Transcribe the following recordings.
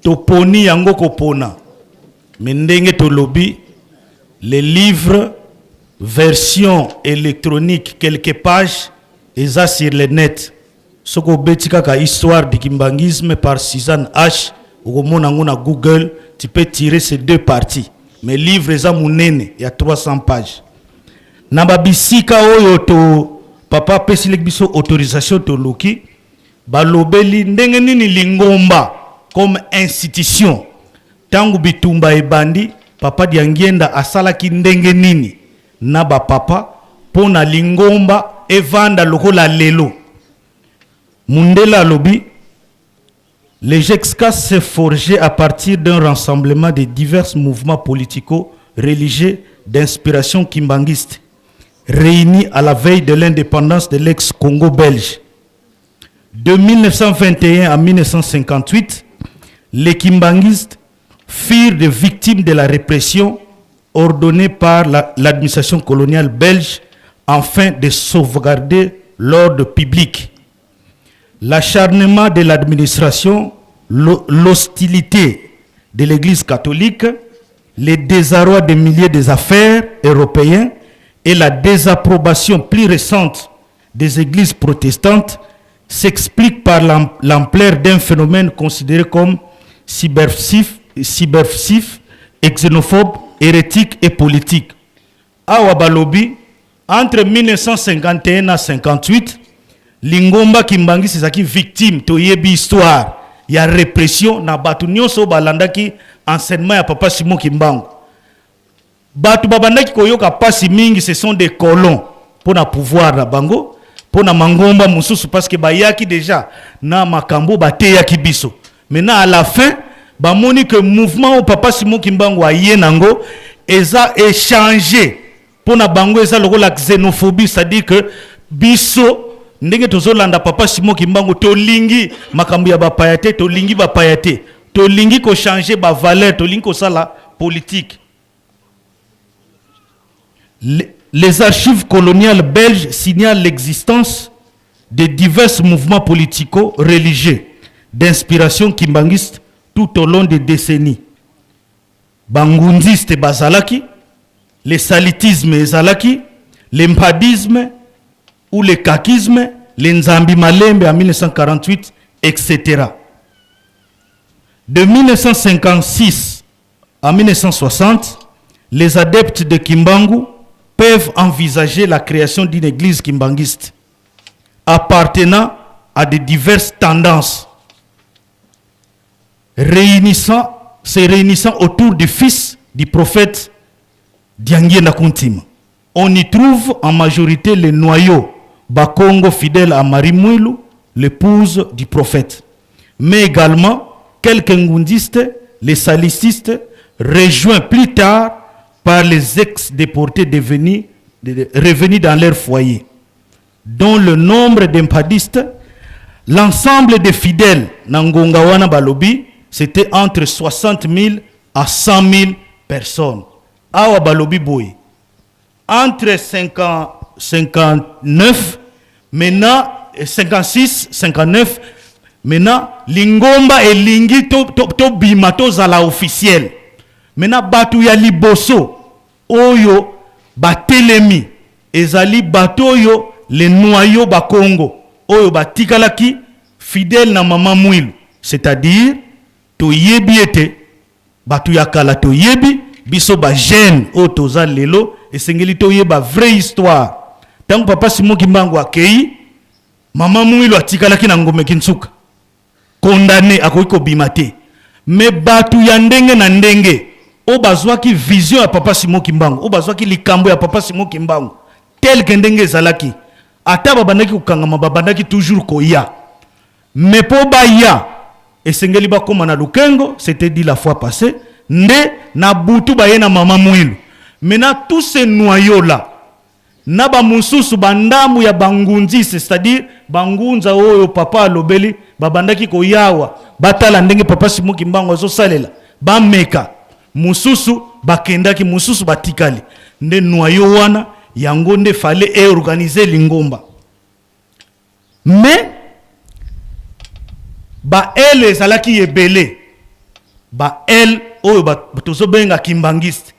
Toponi yango kopona, mais ndenge tolobi, les livres version électronique, quelques pages eza sur le net. Soki obeti kaka "Histoire du kimbanguisme par Suzanne H", okomona yango na Google. Tu peux tirer ces deux parties, mais livre eza monene ya 300 pages. Na babisika oyo to papa apesileki biso autorisation, toluki balobeli ndenge nini lingomba comme institution, ntango bitumba ebandi, papa Diangienda asalaki ndenge nini na bapapa mpo na lingomba evanda lokola lelo. Mundele alobi: "Le GECSCA s'est forgé à partir d'un rassemblement de divers mouvements politico-religieux d'inspiration kimbanguiste, réunis à la veille de l'indépendance de l'ex-Congo belge. De 1921 à 1958, les kimbanguistes furent des victimes de la répression ordonnée par l'administration coloniale belge afin de sauvegarder l'ordre public. L'acharnement de l'administration, l'hostilité de l'Église catholique, les désarrois des milieux des affaires européens et la désapprobation plus récente des églises protestantes s'expliquent par l'ampleur d'un phénomène considéré comme subversif, subversif, xénophobe, hérétique et politique." Awa balobi, entre 1951 na 58, lingomba kimbanguiste ezalaki victime, toyebi histoire ya répression na bato nyonso oyo balandaki enseignement ya papa Simon Kimbangu. Bato babandaki koyoka mpasi mingi, ce sont des colons mpo na pouvoir na bango, mpo na mangomba mosusu, parce que bayaki déjà na makambo bateyaki biso. Maintenant, à la fin, bamoni que mouvement oyo papa Simon Kimbangu aye nango eza échange mpo na bango, eza lokola xénophobie, c'est-à-dire que biso ndenge tozolanda papa Simon Kimbangu, tolingi makambo ya bapaya te, tolingi bapaya te, tolingi kochanger bavaleur, tolingi kosala politique. Les archives coloniales belges signalent l'existence de divers mouvements politico-religieux d'inspiration kimbanguiste tout au long des décennies. Bangundiste bazalaki, le salitisme ezalaki, le mpadisme ou le kakisme, le Nzambi Malembe en 1948, etc. De 1956 à 1960, les adeptes de Kimbangu peuvent envisager la création d'une église kimbanguiste appartenant à de diverses tendances, se réunissant autour du fils du prophète Diangienda Kuntima. On y trouve en majorité les noyaux Bakongo fidèles à Marie Mouilou, l'épouse du prophète, mais également quelques ngundistes, les salicistes, rejoints plus tard par les ex-déportés devenus, revenus dans leur foyer, dont le nombre d'impadistes, l'ensemble des fidèles na ngonga wana, balobi, c'était entre 60 000 à 100 000 personnes. Awa balobi boye, entre 50, 59, maintenant 56, 59, maintenant lingomba elingi to, to, tobima, tozala officiel. Maintenant, bato ya liboso oyo batelemi ezali bato oyo le noyau Bakongo oyo batikalaki fidèle na mama Mwilu, c'est-à-dire toyebi ete bato ya kala, toyebi biso bajeune oyo toza lelo, esengeli toyeba vraie histoire. Ntango papa Simon Kimbangu akei, mama Mwilu atikalaki na Ngombe Kinsuka, condamné, akoki kobima te. Mais bato ya ndenge na ndenge oyo bazwaki vision ya papa Simon Kimbangu, oyo bazwaki likambo ya papa Simon Kimbangu tel que ndenge ezalaki, ata babandaki kokangama, babandaki toujours koya. Mais mpo baya, esengeli bakóma na Lukengo. C'était dit la fois passée, nde na butu baye na mama Mwilu. Maintenant, tous ces noyaux là na bamosusu, bandambu ya bangunzisi, c'est-à-dire bangunza oyo papa alobeli, babandaki koyawa batala ndenge papa Simon Kimbangu azosalela, bameka. Mosusu bakendaki, mosusu batikali. Nde noyau wana, yango nde fallait eorganiser lingomba. Mais baele ezalaki ebele. Ba aile oyo ba tozobenga kimbanguiste.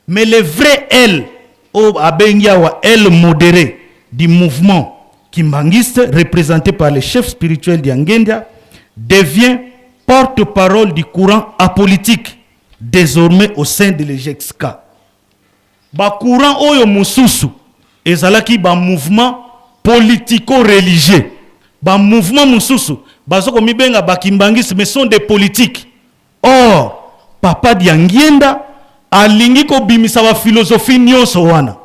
Mais le vrai aile oyo abengi awa aile moderee du mouvement kimbanguiste representé par le chef spirituel Diangienda devient porte-parole du courant apolitique desormais au sein de l'EGEXK. Ba courant oyo mosusu ezalaki ba mouvement politico-religieux. Ba mouvement mosusu bazo komibenga ba kimbanguiste mais sont des politiques. Or papa Diangienda alingi kobimisa ba philosophie nionso wana.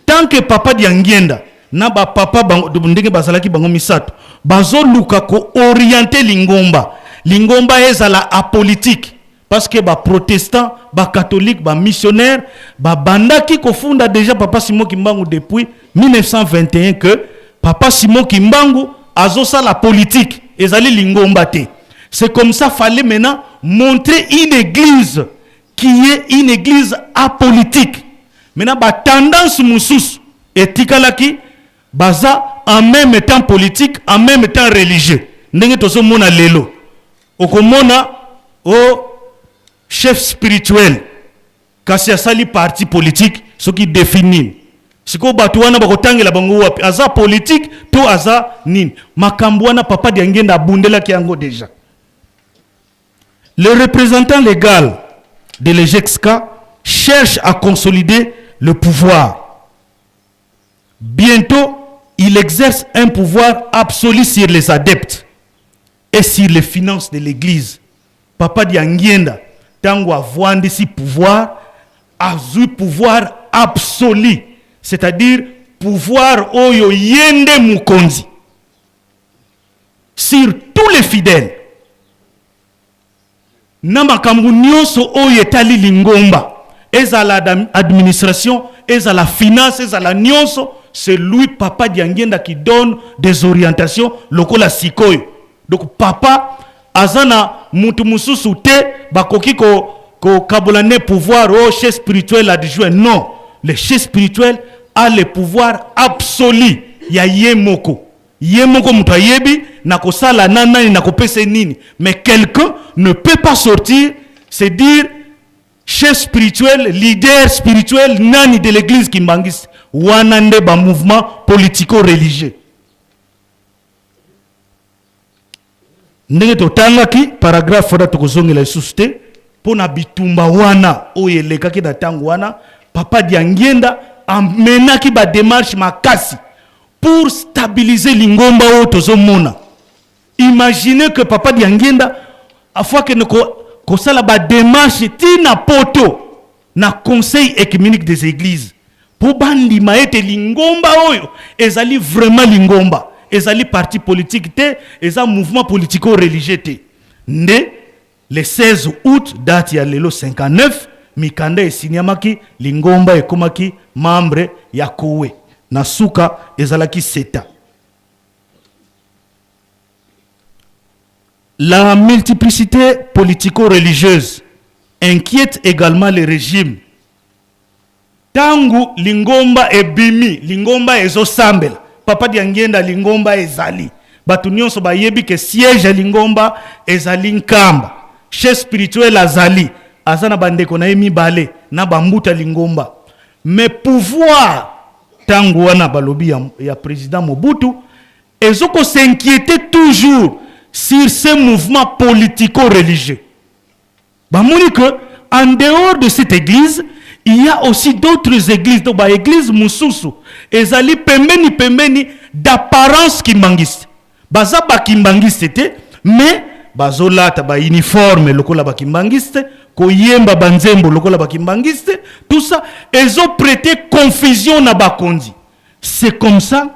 Tant que papa Diangienda na ba papa bango ndenge bazalaki bango misato bazoluka ko orienter lingomba, lingomba ezala apolitique. Parce que ba protestants, ba catholiques, ba missionnaires ba bandaki kofunda dejà papa Simon Kimbangu depuis 1921 que papa Simon Kimbangu azosala politique, ezali lingomba te. C'est comme ça fallait maintenant montrer une église qui est une église apolitique. Maintenant ba tendance mosusu etikalaki baza en même temps politique, en même temps religieux. Ndenge tozomona lelo. Okomona o chef spirituel kasi asali parti politique soki defi nini sikoyo bato wana bakotangela bango wapi aza politique to aza nini makambo wana papa Diangienda abundelaki yango deja. Le représentant légal de l'EGEXK cherche à consolider le pouvoir. Bientôt, il exerce un pouvoir absolu sur les adeptes et sur les finances de l'église. Papa Diangienda, tango avwandisi pouvoir, azui pouvoir absolu, c'est-à-dire pouvoir oyo ye nde mokonzi sur tous les fidèles. Na makambo nyonso oyo etali lingomba, ezala administration, ezala finance, ezala nyonso, c'est lui papa Diangienda qui donne des orientations lokola sikoyo. Donc papa aza na mutu mususu te bakoki ko kokabola ne pouvoir oh chef spirituel adjoint. Non, le chef spirituel a le pouvoir absolu ya ye moko. Ye moko moto ayebi nakosala na nani, nakopesa ye nini. Mais quelqu'un ne peut pas sortir se dire chef spirituel, leader spirituel nani de l'église kimbanguiste. Wana nde ba mouvement politico-religieux. Ndenge totangaki paragraphe wana tokozongela lisusu te mpo na bitumba wana oyo elekaki na ntango wana. Papa Diangienda amenaki ba demarche makasi pour stabiliser lingomba oyo tozomona. Imaginez que papa Diangienda afo akende kosala ba demarche ti na poto na Conseil ecumenique des eglises po bandima ete lingomba oyo ezali vraiment lingomba, ezali parti politique te, eza mouvement politico-religieux te. Nde le 16 août, date ya lelo 59, mikanda esiniamaki, lingomba ekomaki membre ya COE. Na suka ezalaki CETA. La multiplicite politico-religieuse inquiète également le régime. Tango lingomba ebimi, lingomba ezosambela, Papa Diangienda lingomba ezali. Bato nionso bayebi ke siège ya lingomba ezali Nkamba. Chef spirituel azali, aza na bandeko na ye mibale na ba mbuta lingomba. Mais pouvoir tango wana balobi ya, ya president Mobutu ezo ko s'inquiéter toujours sur ce mouvement politico-religieux. Bamoni que en dehors de cette église, il y a aussi d'autres églises, donc ba église mususu ezali pembeni pembeni d'apparence kimbanguiste. Baza ba kimbanguiste te, mais bazolata ba uniforme lokola ba kimbanguiste, koyemba ba nzembo lokola ba kimbanguiste, tout ça ezo prêter confusion na bakonzi. C'est comme ça,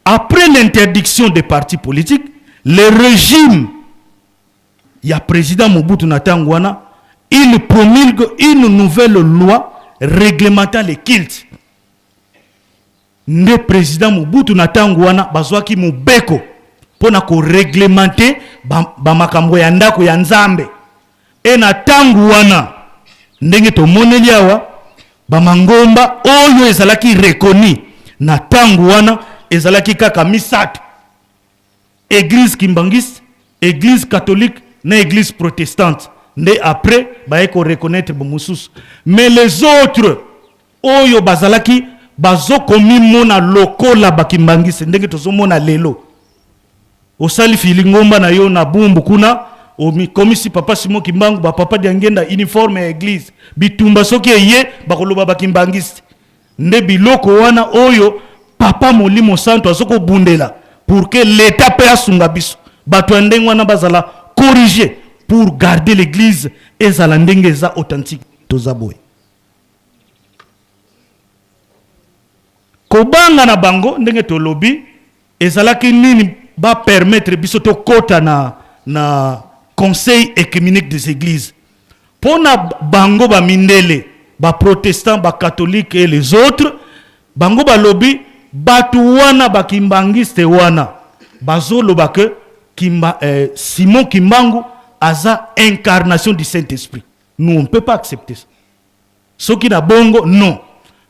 après l'interdiction des partis politiques, le régime ya président Mobutu na tango wana, il promulgue une nouvelle loi réglementant les cultes. Nde président Mobutu na tango wana bazwaki mobeko mpo na koreglementer bamakambo ba ya ndako ya Nzambe. E na tango wana ndenge tomoneli awa bamangomba oyo ezalaki reconnu na tango wana ezalaki kaka misato. Eglise kimbanguiste, eglise catholique na eglise protestante. Nde après baye ko reconnaître mosusu. Mais les autres oyo bazalaki bazokomimona lokola bakimbangisi, ndenge tozomona lelo, osali fili ngomba na yo na Bumbu kuna, omikomisi papa Simon Kimbangu, bapapa Diangenda, uniforme ya église, bitumba soki eye bakoloba bakimbangisi. Nde biloko wana oyo papa Molimo Santo azokobundela pour que l'État mpe asunga biso, bato ya ndenge wana bazala corrigé pour garder l'église ezala ndenge eza authentique. Toza boye, kobanga na bango ndenge tolobi ezalaki nini? Bapermettre biso tokɔta na Conseil œcuménique des églises. Mpo na bango bamindele, baprotestant, bacatholique et les autres, bango balobi bato wana bakimbangiste wana bazoloba ke Simon Kimbangu aza incarnation du Saint-Esprit. Nous, on ne peut pas accepter ça. Soki na bongo, non.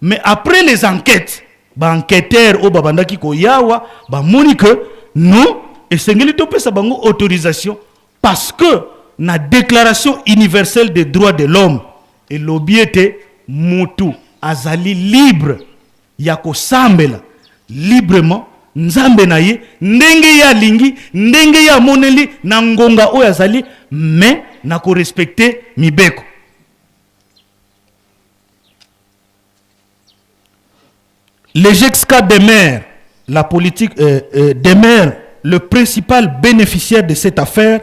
Mais après les enquêtes, baenquêteur oyo babandaki koyawa bamoni que non, esengeli topesa bango autorisation, parce que na Déclaration universelle des droits de l'homme elobi ete mutu azali libre ya kosambela librement Nzambe na ye ndenge ye alingi, ndenge ye amoneli na ngonga oyo azali, mais na korespecte mibeko. L'EGEXCA demeure la politique demeure le principal bénéficiaire de cette affaire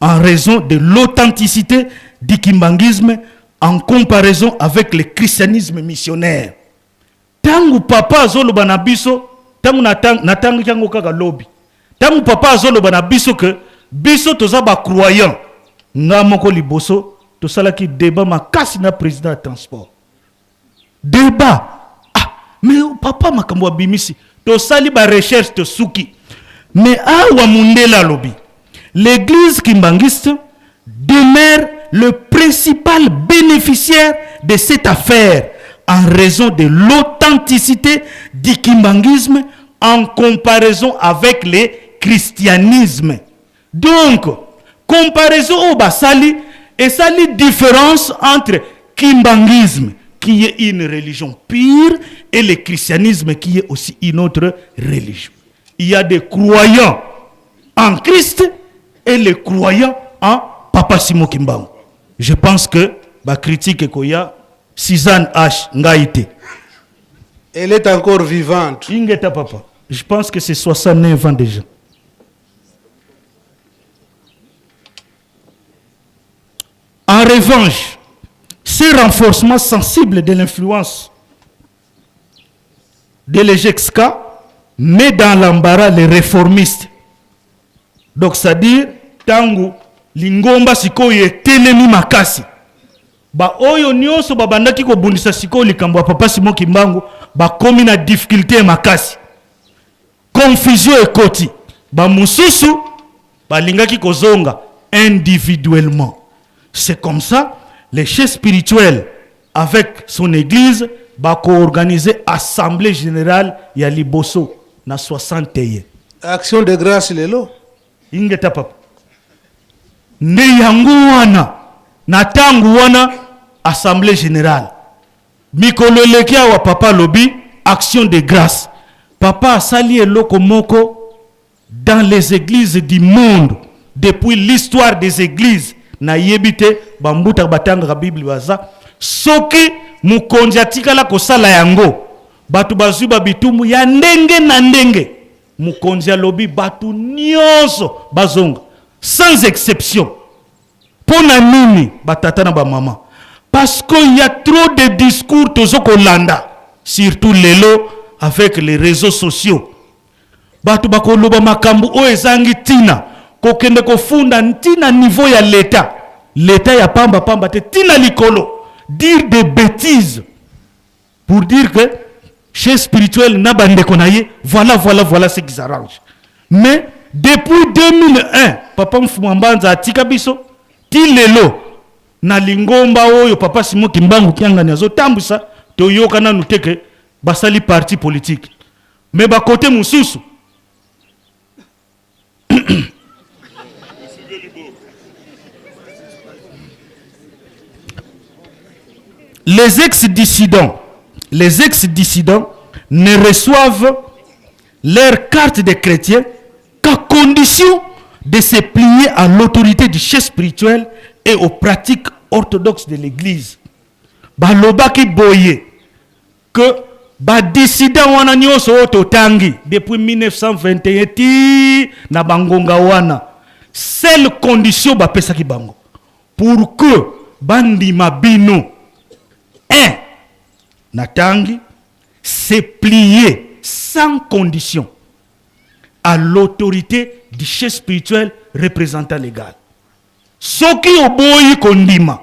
en raison de l'authenticité du kimbanguisme en comparaison avec le christianisme missionnaire. Tangu papa azoloba na biso, tangu natangaki yango kaka lobi, tangu papa azoloba na biso ke biso toza bacroyant, nga moko liboso tosalaki débat makasi na président ya transport, débat. Ah, mais papa, makambo abimisi, tosali barecherche, tosuki. Mais awa mundele alobi l'église kimbangiste demeure le principal bénéficiaire de cette affaire en raison de l'authenticité du kimbanguisme en comparaison avec le christianisme. Donc comparaison oyo basali esali différence entre kimbanguisme, qui est une religion pure, et le christianisme, qui est aussi une autre religion. Il y a des croyants en Christ et les croyants en papa Simon Kimbangu. Je pense que bacritique ekoya. Suzanne H, ngai te. Elle est encore vivante. Ingeta papa, je pense que c'est 69 ans déjà. En revanche, ce renforcement sensible de l'influence de l'EGEXCA met dans l'embarras les réformistes. Donc, c'est-à-dire, tangu lingomba sikoyo etelemi makasi, baoyo nyonso babandaki kobundisa sikoyo likambo ya papa Simon Kimbangu bakomi na difficulté ya makasi, confusion ekoti, bamosusu balingaki kozonga individuellement. C'est comme ça les chefs spirituels avec son église bakoorganize assemblée générale ya liboso na 61. Action de grâce lelo. Ingeta papa, nde yango wana na ntango wana assemblée générale mikolo eleki awa, papa alobi action de grâce. Papa asali eloko moko dans les églises du monde, depuis l'histoire des églises nayebi te, bambuta batangaka Bible baza, soki mokonzi atikala kosala yango, bato bazwi babitumbu ya ndenge na ndenge, mokonzi alobi bato nyonso bazonga sans exception. Mpo na nini, batata na bamama? Parce que y a trop de discours tozo kolanda, surtout lelo avec les réseaux sociaux. Bato bakoloba makambo oyo ezangi ntina, kokende kofunda ntina niveau ya leta, leta ya pamba pamba te, ntina likolo, dire des bêtises pour dire que chef spirituel na bandeko na ye, voilà, voilà, voilà ce qui s'arrange. Mais depuis 2001, papa Mfumu Mbanza atika biso, ti lelo na lingomba oyo papa Simon Kimbangu Kiangani azotambwisa, toyoka nanu te ke basali parti politique. Mais bakote mosusu Les ex-dissidents, les ex-dissidents ne reçoivent leur carte de chrétien qu'à condition de se plier à l'autorité du chef spirituel et aux pratiques orthodoxes de l'église. Balobaki boye que badissident wana nyonso oyo totangi depuis 1921 ti na bangonga wana, seule condition bapesaki bango pour que bandima bino, un natangi, se plier sans condition à l'autorité du chef spirituel représentant légal. Soki oboyi kondima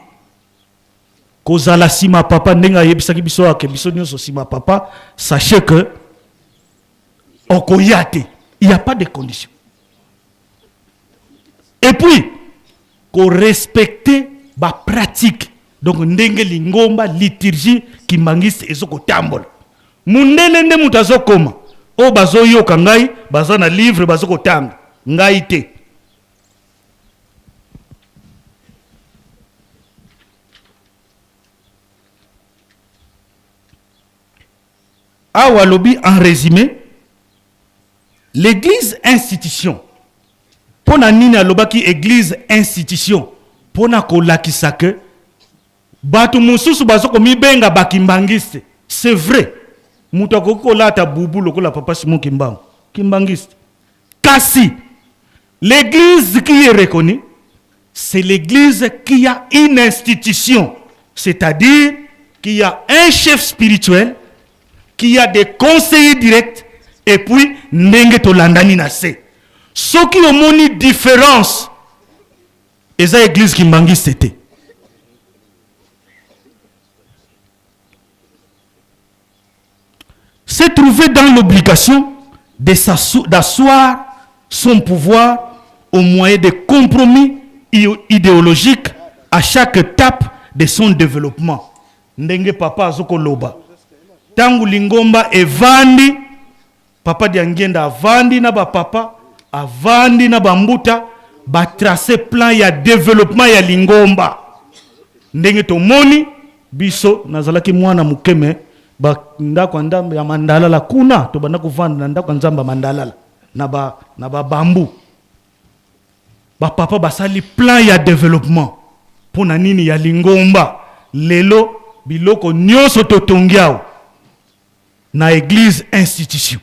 kozala nsima papa ndenge ayebisaki biso ake biso nyonso nsima papa, sachez que okoya te. Il y a pas de condition. Et puis korespecte bapratique, donc ndenge lingomba liturgie kimbangiste ezokotambola. Mundele nde moto azokoma oyo bazoyoka ngai, baza na livre bazokotanga ngai te. Awa alobi en résumé, l'église institution. Mpo na nini alobaki église institution? Mpo na kolakisa ke bato mosusu baza komibenga bakimbangiste. C'est vrai, moto akoki kolata bubu lokola papa Simon Kimbangu, kimbangiste, kasi l'église qui est reconnue, c'est l'église qui a une institution, c'est-à-dire qui a un chef spirituel, qui a des conseillers directs, et puis ndenge tolandani na se. Soki omoni différence, eza église kimbangiste te. S'est trouvé dans l'obligation de d'asseoir son pouvoir au moyen de compromis idéologiques à chaque étape de son développement. Ndenge papa azokoloba, ntango lingomba evandi, papa Diangienda avandi na bapapa, avandi na bambuta, batrace plan ya développement ya lingomba. Ndenge tomoni biso, nazalaki mwana moke, me bandako ya ndambo ya mandalala kuna, tobanda kovanda na ndako ya nzambe ya mandalala na babambu. Bapapa basali plan ya développement mpo na nini ya lingomba. Lelo biloko nyonso totongi awa na église institution.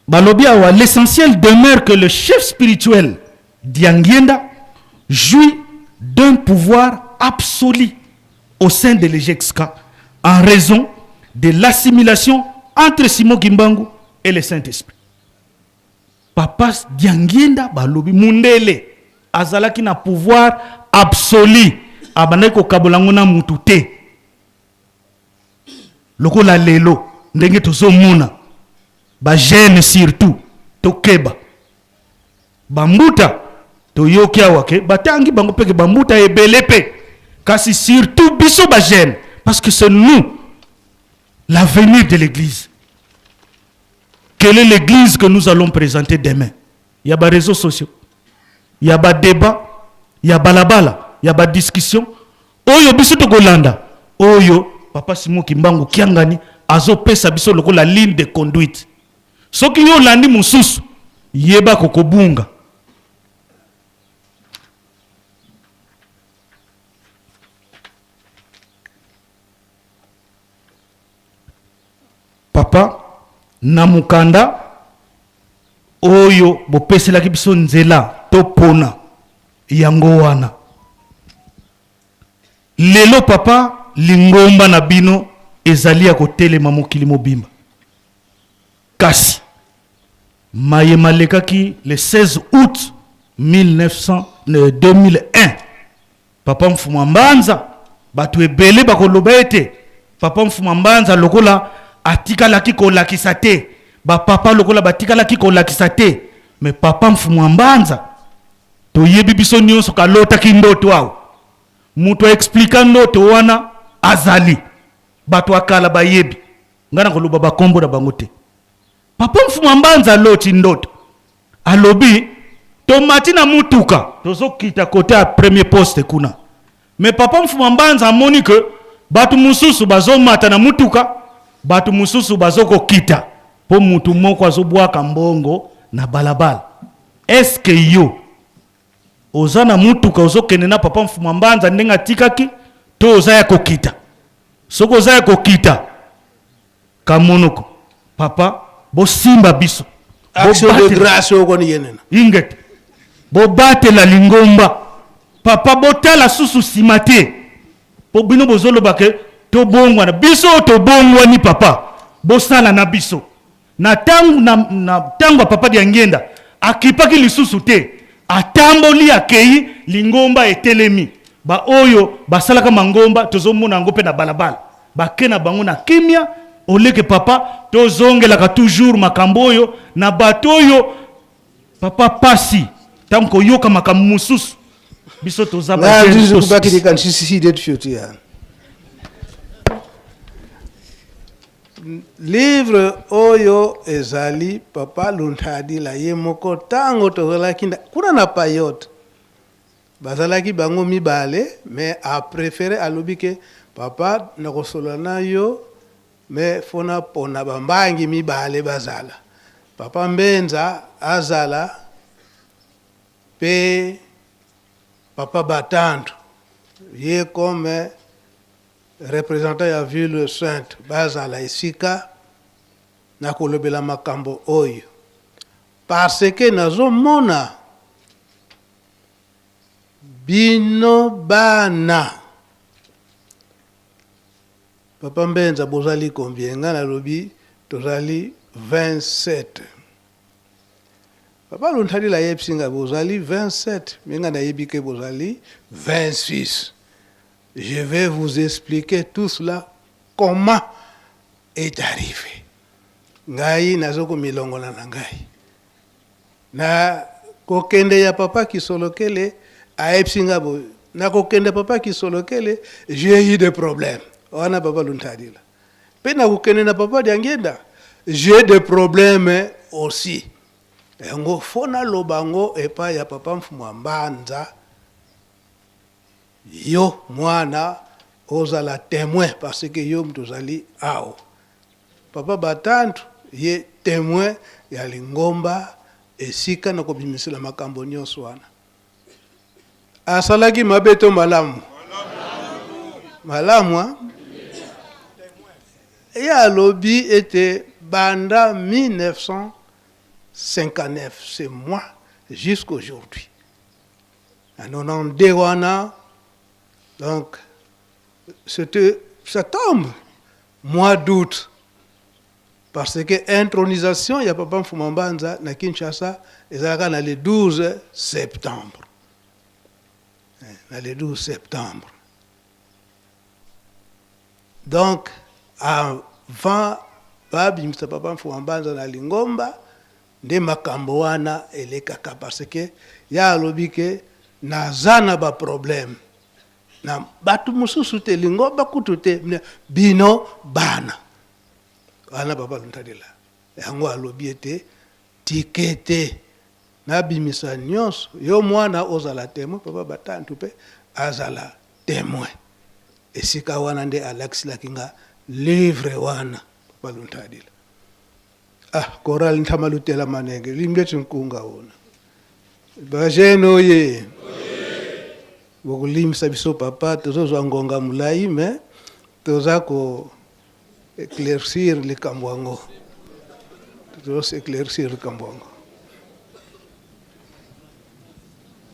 Balobi awa, l'essentiel demeure que le chef spirituel Diangienda jouit d'un pouvoir absolu au sein de l'EGXK en raison de l'assimilation entre Simon Kimbangu et le Saint-Esprit. Papa Diangienda, balobi mundele azalaki na pouvoir absolu, abandaki kokabola yango na mutu te. Lokola lelo ndenge tozomona bajeune, surtout tokeba, bambuta toyoki awa ke batangi bango mpe ke bambuta ebele mpe, kasi surtout biso bajeune, parce que c'est nous l'avenir de l'église. Quelle est l'église que nous allons présenter demain? Il y a des réseaux sociaux, il y a des débats, il y a balabala, il y a des discussions. Oyo biso tokolanda, oyo papa Simon Kimbangu Kiangani azopesa biso lokola ligne de conduite. Soki yo olandi mosusu, yeba kokobunga. Papa, na mokanda oyo bopeselaki biso nzela topona yango wana, lelo papa, lingomba na bino ezali ya kotelema mokili mobimba. Kasi maye malekaki le 16 août 1900, 2001, papa Mfuma Mbanza, bato ebele bakoloba ete papa Mfuma Mbanza lokola atikalaki kolakisa te, bapapa lokola batikalaki kolakisa te. Me papa Mfuma Mbanza, toyebi biso nyonso kalotaki ndoto awa. Moto aexplika ndoto wana azali bato akala bayebi. Ngai nakoloba bakombo na bango te. Papa Mfuma Mbanza aloti ndoto, alobi tomati na mutuka tozokita kote ya premier poste kuna, me papa Mfuma Mbanza amoni ke bato mosusu bazomata na mutuka, bato mosusu bazokokita, mpo mutu moko azobwaka mbongo na balabala. Eske yo oza na mutuka ozokende na papa Mfuma Mbanza ndenge atikaki, to oza ya kokita? Soki oza ya kokita, kamonoko papa bosimba biso. Action de grâce oyo koni yenena. Ingete bobatela lingomba papa, botala susu nsima te, mpo bino bozoloba ke tobongwana. Biso oyo tobongwani papa, bosala na biso na ntango na, na ntango ya papa Diangienda akipaki lisusu te, atamboli akei, lingomba etelemi. Baoyo basalaka mangomba tozomona yango mpe na balabala, bake na bango na kimia. Oleke papa, tozongelaka toujours makambo oyo na bato oyo papa, pasi ntango koyoka makambo mosusu. Biso toza ba jeunes. Nzuzukubakilika nsisiside tufyotu ya livre oyo ezali papa Luntadila ye moko. Ntango tozalaki kuna na payote, bazalaki bango mibale, mais apréféré, alobi ke papa, nakosolola na yo, mais fona pona bambangi mibale bazala, papa Mbenza azala mpe papa Batantu ye comme représentant ya ville sainte, bazala esika na kolobela makambo oyo, parce que nazomona bino bana papa Mbenza bozali combien? Ngai nalobi tozali 27. Papa Luntadila ayebisi ngai bozali 27, me ngai nayebi ke bozali 26. Je vais vous expliquer tout cela, comment est arrivé. Ngai nazokomilongola na ngai na kokende ya papa Kisolokele. Ayebisi ngai boye, nakokende papa Kisolokele, j'ai eu des problèmes wana. Papa Luntadila mpe nakokende na papa Diangienda, j'ai des problèmes aussi. Yango fo naloba yango epai ya papa Mfumu ya Mbanza. Yo mwana ozala témoin, parce que yo moto ozali awa. Papa Batantu ye témoin ya lingomba, esika na kobimisela makambo nyonso wana. Asalaki mabe to malamu? Malamu, ah? Ye alobi ete banda 1959, c'est moi, jusqu'aujourd'hui, na 92 wana, donc c'était septembre, mois d'août, parce que intronisation ya papa Mfuma Mbanza na Kinshasa ezalaka na le 12 septembre. Na le 12 septembre, donc avant babimisa papa Mfuma Mbanza na lingomba, nde makambo wana elekaka, parce que ya alobi ke naza na baproblème na bato mosusu te, lingomba kutu te, bino bana wana. Papa Luntadila yango alobi ete tike te nabimisa nyonso, yo mwana ozala témoin, papa Batantu mpe azala témoin. Esika wana nde alakisilaki nga livre wana, papa Luntadila. Ah, chorale ntama lutela manenge limbeti nkunga ona bajeunes oye bokolimisa biso. Papa, tozozwa ngonga molai, me toza ko éclaircir likambo yango, tozo éclaircir likambo yango.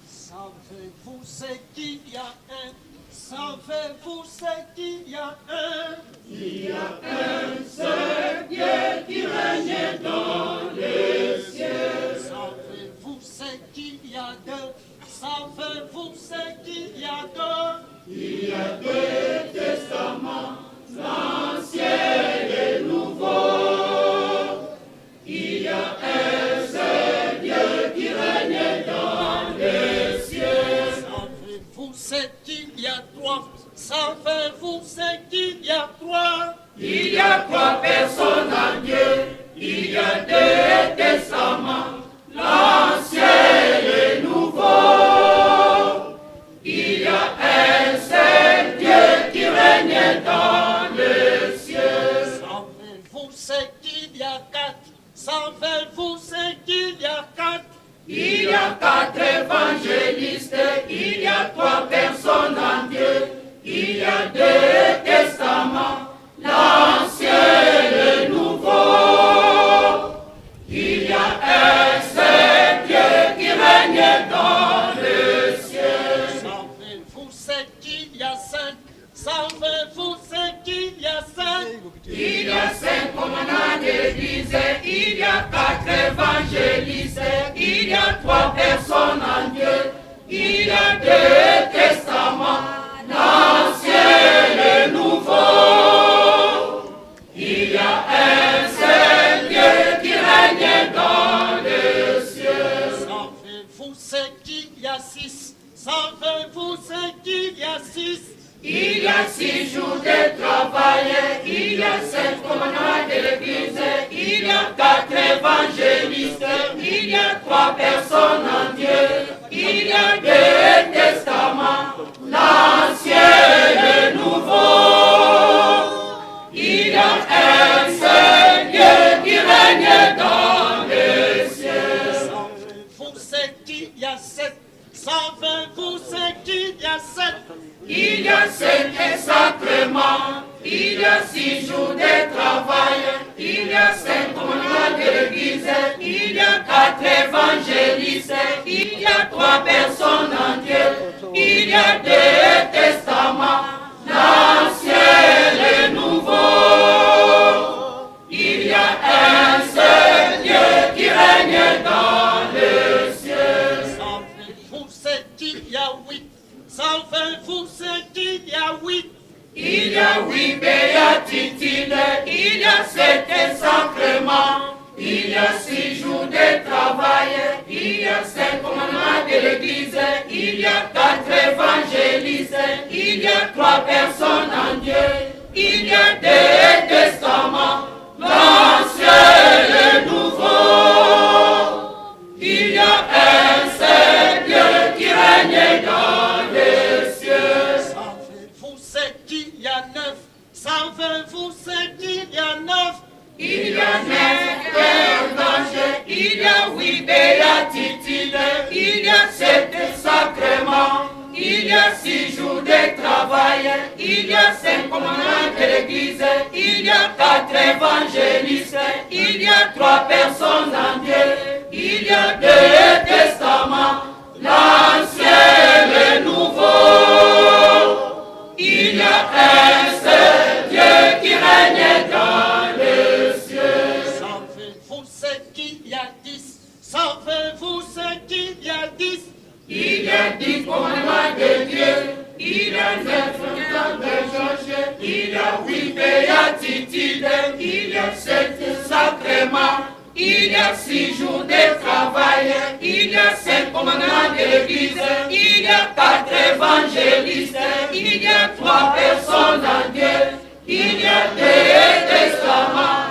Savez-vous ce qu'il y a un? Savez-vous ce qu'il y a un? Il y a un seul Dieu qui règne dans les cieux. Savez-vous ce qu'il y a deux? Savez-vous ce qu'il y a deux? Il y a deux testaments, l'Ancien et le Nouveau. Il y a un seul Dieu qui règne dans les cieux. Savez-vous ce qu'il y a trois? Savez-vous ce qu'il y a trois? Il y a trois personnes. Savez-vous ce qu'il y a six? Il y a 6 jours de travail, il y a 7 commandements de l'église, il y a 4 évangélistes, il y a 3 personnes en Dieu, il y a 2 testaments, l'Ancien et le Nouveau. Il y a un seul Dieu qui règne dans les cieux. Savez-vous ce qu'il y a sept? Savez-vous ce qu'il y a sept? Il y a 7 sacrements, il y a 6 jours de travail, il y a 5 commandements de l'église, il y a 4 évangélistes, il y a 3 personnes en Dieu, il y a 2 testaments, l'Ancien et le Nouveau. Il y a un seul Dieu qui règne dans les cieux. Savez-vous ce qu'il y a huit? Savez-vous ce qu'il y a huit? Il y a 8 béatitudes, il y a 7 sacrements, il y a 6 jours de travail, il y a 5 commandements de l'église, il y a 4 évangélistes, il y a 3 personnes en Dieu, il y a 2 testaments, l'Ancien et le Nouveau. Il y a un seul Dieu qui règne dans les cieux. Savez-vous ce qu'il y a neuf? Savez-vous ce qu'il y a neuf? Il y a 9 anges, il y a 8 béatitudes, il y a 7 sacrements, il y a 6 jours de travail, il y a 5 commandements de l'église, il y a 4 évangélistes, il y a 3 personnes en Dieu, il y a 2 testaments, l'Ancien et le Nouveau. Il y a un seul Dieu qui règne dans les cieux. Savez-vous ce qu'il y a 10? Savez-vous ce qu'il y a 10? Il y a 10 commandements de Dieu, il y a 9 anges, il y a 8 béatitudes, il y a 7 sacrements, il y a 6 jours de travail, il y a 5 commandements de l'église, il y a 4 évangélistes, il y a 3 personnes en Dieu, il y a 2 testaments,